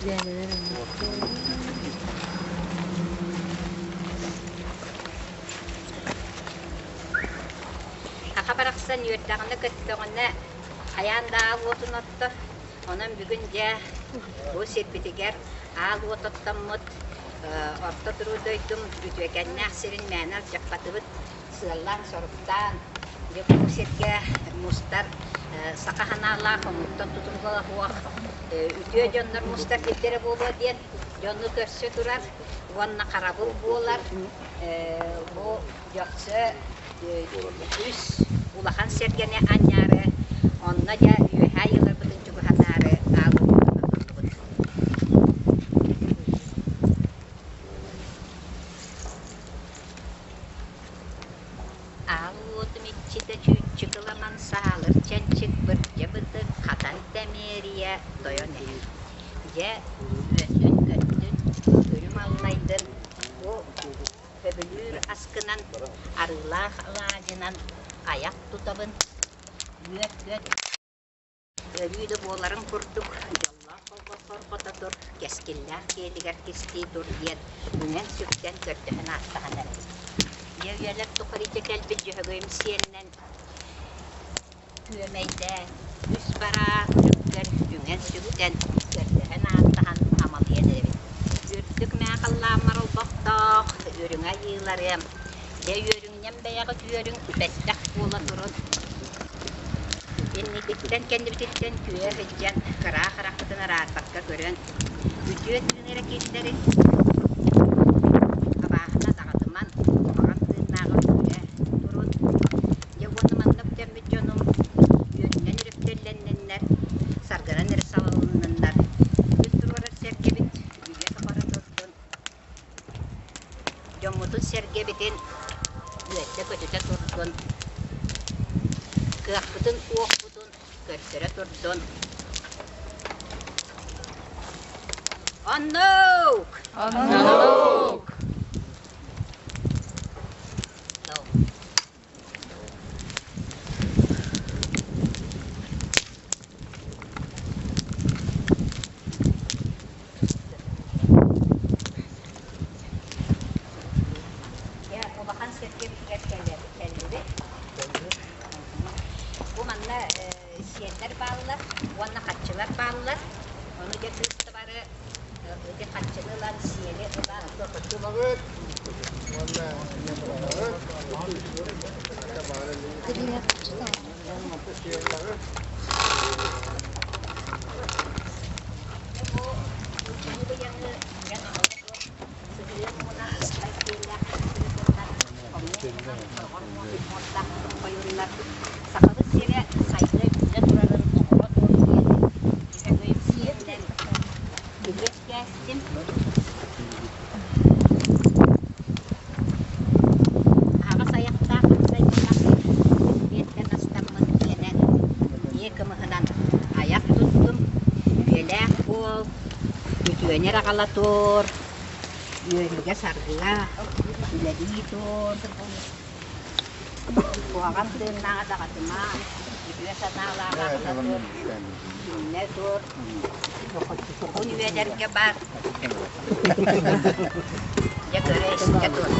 Саха барахсан үөрдэҕинэ-көттөҕүнэ хайаан да аал уотун оттор. Онон бүгүн дьэ бу сирбитигэр аал уот оттоммут Орто туруу дойдум үтүөкэннээх сирин мээнэ алдьаппатыбыт, сыаллаан-соруктаан дьэ бу сиргэ мустар саха санаалаах омуктан тутулуга суох үтүө дьоннор мустар сирдэрэ буолуо диэн дьону көрсө турар уонна харабыл буолар бу дьохсо үс улахан сэргэни анньаары онно дьэ үөһээ айыыларбытын чугаһатаары аал уотун Аал уотум иччитэ чүүччүк ыламан саалыр чэнчик бырдьа бытык хатан тэмиэрийэ тойон эһэ. Дьэ, үөрдүн-көттүн, үрүм аллайдын, бу сөбүлүүр аскынан, арыылаах алаадьынан айах тутабын, үөр-көт Өрүү да буоларын курдук, дьоллоох олбоххор хото тур, кэскиллээх киэлигэр кистии тур диэн үҥэн-сүктэн көрдөһөн ааттаһан эрэбит. Дьэ үйэлэр тухары дьэ кэлбит Дьөһөгөйүм сиэнинэн күөмэйдээн, үс бараа күлүккэр үҥэн-сүктэн көрдөһөн ааттаһан амалыйан эрэбит. Үрдүк мээхаллааммар олбохтоох үрүҥ айыыларыам, дьэ үөрүҥньэн бэйэҕит үөрүҥ, бэттэх буола турун Инникиттэн кэннибититтэн күө сылдьан, кыра харахпытын араарбакка көрөн, үтүө тыын эрэ киллэрин, абааһына даҕатыман, куһаҕан тыыннааҕы үүрэ турун. Дьэ уонна манна үктэммит дьонум үөрүнэн үрүктэллэнниннэр, саргынан эрэ салалынныннар. Күн туруорар сэргэбит үйэ тухары турдун. Дьоммутун-сэргэбитин үөрдэ-көтүтэ турдун, кыахпытын-уохпутун көрдөрө турдун. Оннук! Оннук! Дьэ, улахан сэргэбитигэр кэллибит. Бу манна сиэннэр бааллар уонна хаччылар бааллар. Ону дьэ кыыс бары ити хаччыны ылан, сиэли ылан. Хаччылабыт уонна Бу быйаҥы дьон аҕала суох сыһыан муҥунан сыспай сиэллээх сырытыннар, хомуйан туран хороҕор муостаах хойуннар Сахабыт сирэ сайда үүнэ турарын оҥоро тур диэн Дьөһөгөйүм сиэнинэн күрүөс кээстим. Аһаҕас айахтаах амсайбатах биэттэн астаммыт диэнэн биэ кымыһынан айах туттум, үөлээх буол, үтүөнэр аҕала тур, үөрүүгэ-саргыга үлэлии тур, куһаҕан тыыннааҕа даҕатыма, үтүө санаалааҕа аҕала тур, үүнэ тур, уһун үйэлэргэ бар, дьэ көрө-истэ тур.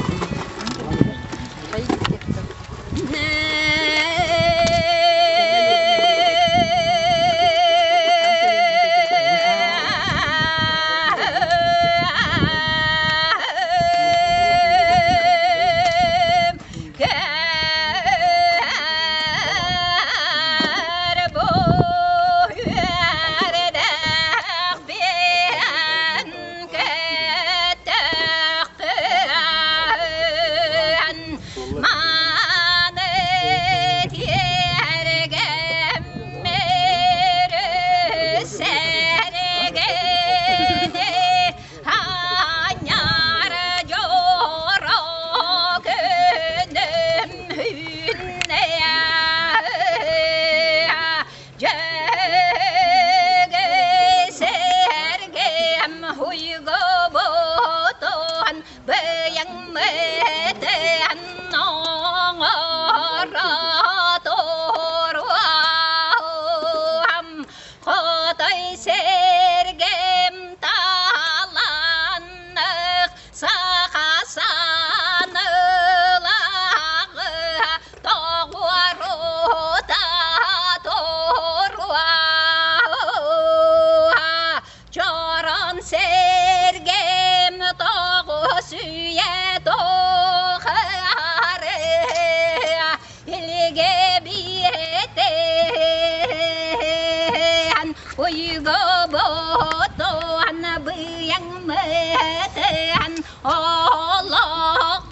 Олох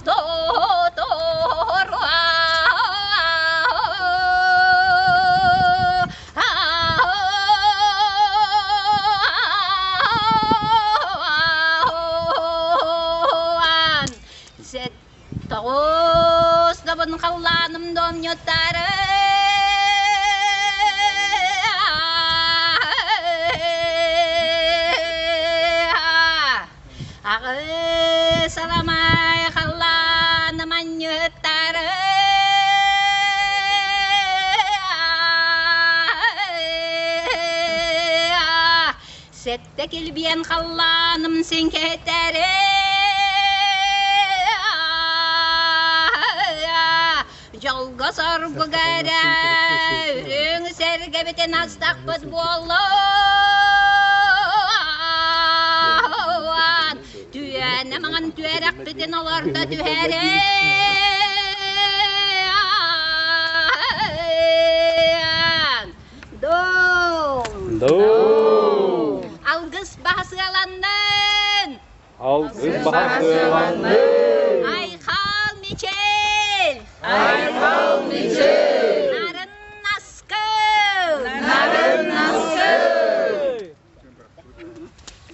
Тоҕус добун халлааным домньуттары Аҕыс аламай халлааным анньыттары Сэттэ килбиэн халлааным сиҥкэтэри Дьолго соргуга эрэ үрүҥ сэргэбитин астахпыт буоллун Түөнэ маҥан түөрэхпитин олордо түһэрин Дом! Дом! Алгыс баһа сыаланнын! Алгыс баһа сыаланнын! Айхал Мичил! Айхал Мичил! Нарын Наскы! Нарын Наскы!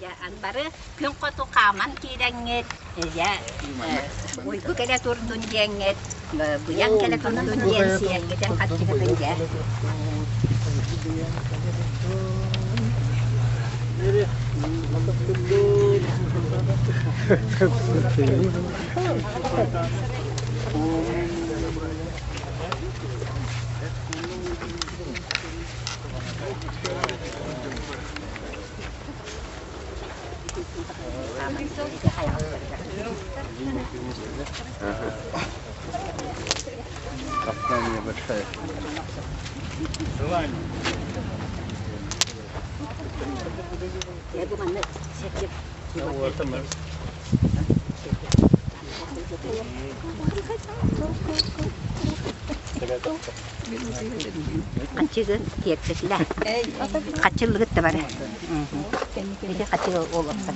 Дьэ, бары күн хоту хааман киирэҥҥит, дьэ, уйгу кэлэ турдун диэҥҥит, быйаҥ кэлэ турдун диэн сиэргитин хаччыгытын дьэ. Компания большая. Я думаю, Хаччыгын тиэртэтилэ. Хаччыллыгыт да бары. Ити хаччы олорсон.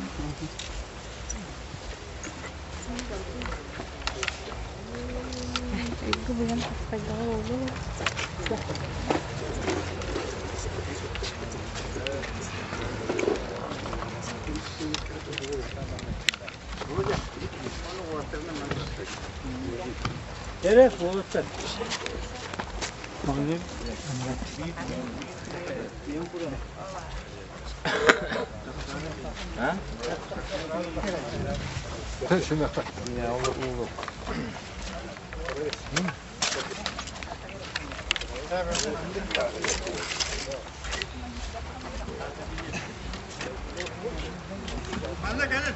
Evet, olursa. Манна кэлин.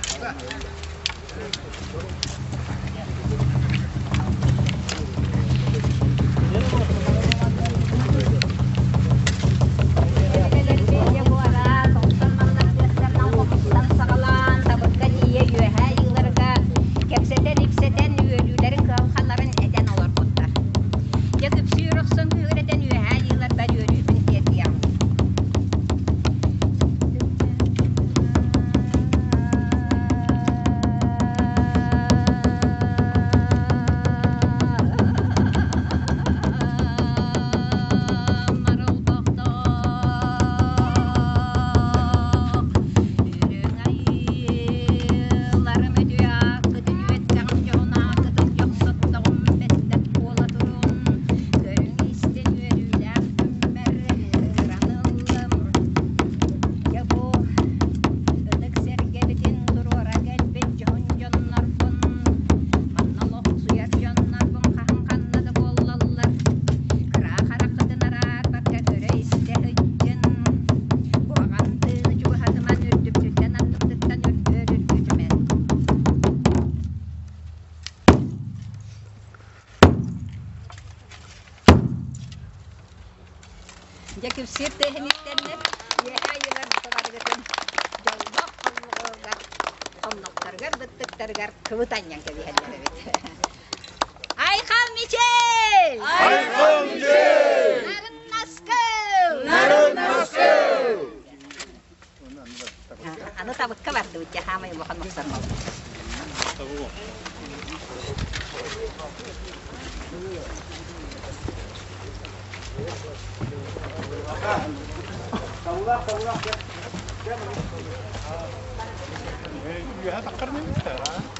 Саҕалаан табыкка тиийэ үөһээ ыыларга кэпсэтэн-ипсэтэн үөрүүлэрин кыһалҕаларын этэн олорбуттар. Дьэ күпсүүр охсон күһүрэтэн үөһээ ыыларбар үөрүүбүн тиэрдиэҕим. Үрүҥ айыыларым өтүө ааккытын үөттэҕим дьоһун ааккытын дьохсоттоҕум бэттэх буола турун көрүҥ истин үөрүүлээх күммэр ыран ыллым Дьэ бу ытык сэргэбитин туруора кэлбит дьоһун дьоннорбун манна олохсуйар дьоннорбун хаһан ханна да буоллаллар кыра хараххытын араарбакка көрө-истэ сылдьын куһаҕан тыыны чугаһатыман үрдүктүттэн анныктыттан үрдүөр үргүтүмэн Дьэ күпсүүр тыаһын истэннэр үөһээ айыылар буталарыгытын дьоллоох хонноҕугар хоннохторугар быттыктарыгар кыбыт анньан кэбиһэллэр эбит. Айхал Мичил! Айхал Мичил! Нарын Наскыл! Нарын Наскыл! Аны табыкка бардыбыт дьэ хаамай улахан охсор.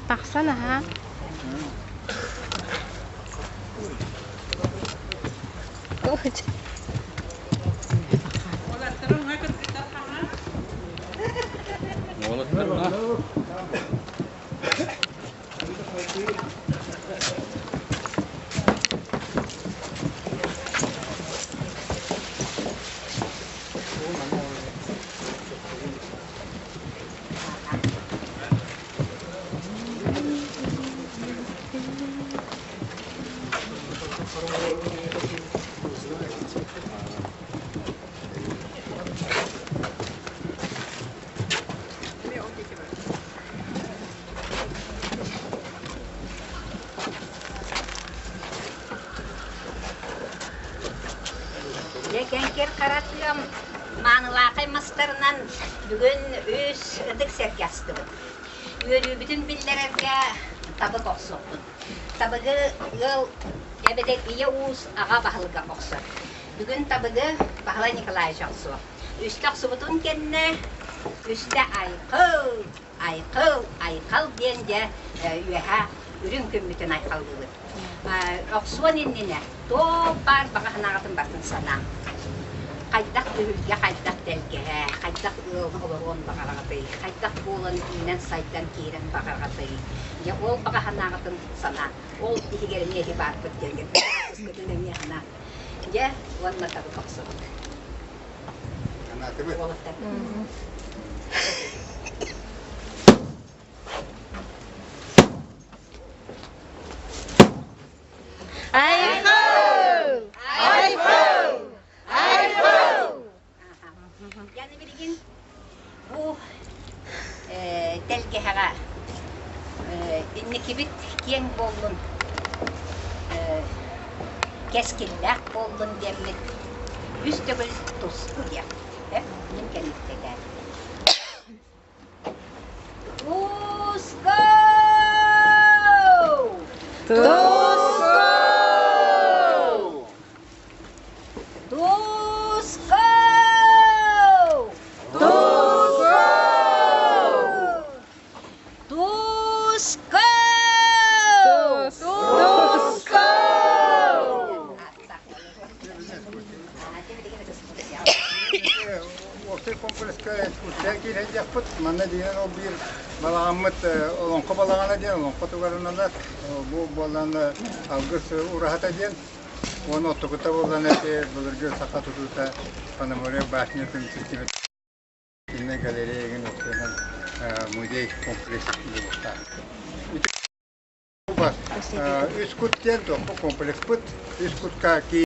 Тахсан аһаа. Дьэ, кэҥкир хара тыам маанылаахай мастарынан бүгүн үс ытык сэргэ астыбыт. Үөрүүбүтүн биллэрэргэ табык охсуохпут. Табыгы ыал эбэтэр ийэ уус аҕа баһылыга охсор. Бүгүн табыгы Баһылай Николаевич охсуо. Үстэ охсубутун кэннэ үстэ айхал, айхал, айхал диэн дьэ үөһэ үрүҥ күммүтүн айхаллыыбыт. Охсуон иннинэ туох баар баҕа санааҕытын барытын санааҥ. Хайдах түһүлгэ, хайдах тэлгэһэ, хайдах ыал олоруон баҕараҕытый, хайдах буолан үүнэн-сайдан киирэн баҕараҕытый. Дьэ ол баҕа санааҕытын санааҥ. Ол иһигэр эмиэ эһи баарбыт диэн кыскытын эмиэ санааҥ. Дьэ уонна табык охсобут. Уолаттар. Айхал! Айхал! Айхал! Яны билигин бу тэлгэһэҕэ инникибит киэҥ буоллун, кэскиллээх буоллун диэммит үс төгүл туску диэхпит. Мин кэнниттэн Туску! Туску! Туску! Туску! Туску! Туску! Уопсай комплекска экскурсия киирэрдиэхпит. Манна диэн ол биир балаҕаммыт Олоҥхо балаҕана диэн олоҥхо тугарыналар. Бу буолан алгыс ураһата диэн. Уонна оттокута буолан эти былыргы саха тутуута Пономарев башнятын системата галерея игин уопсайынан музей комплекс буолуохтаах. Үс кут диэн комплекспыт үс кутка киирэн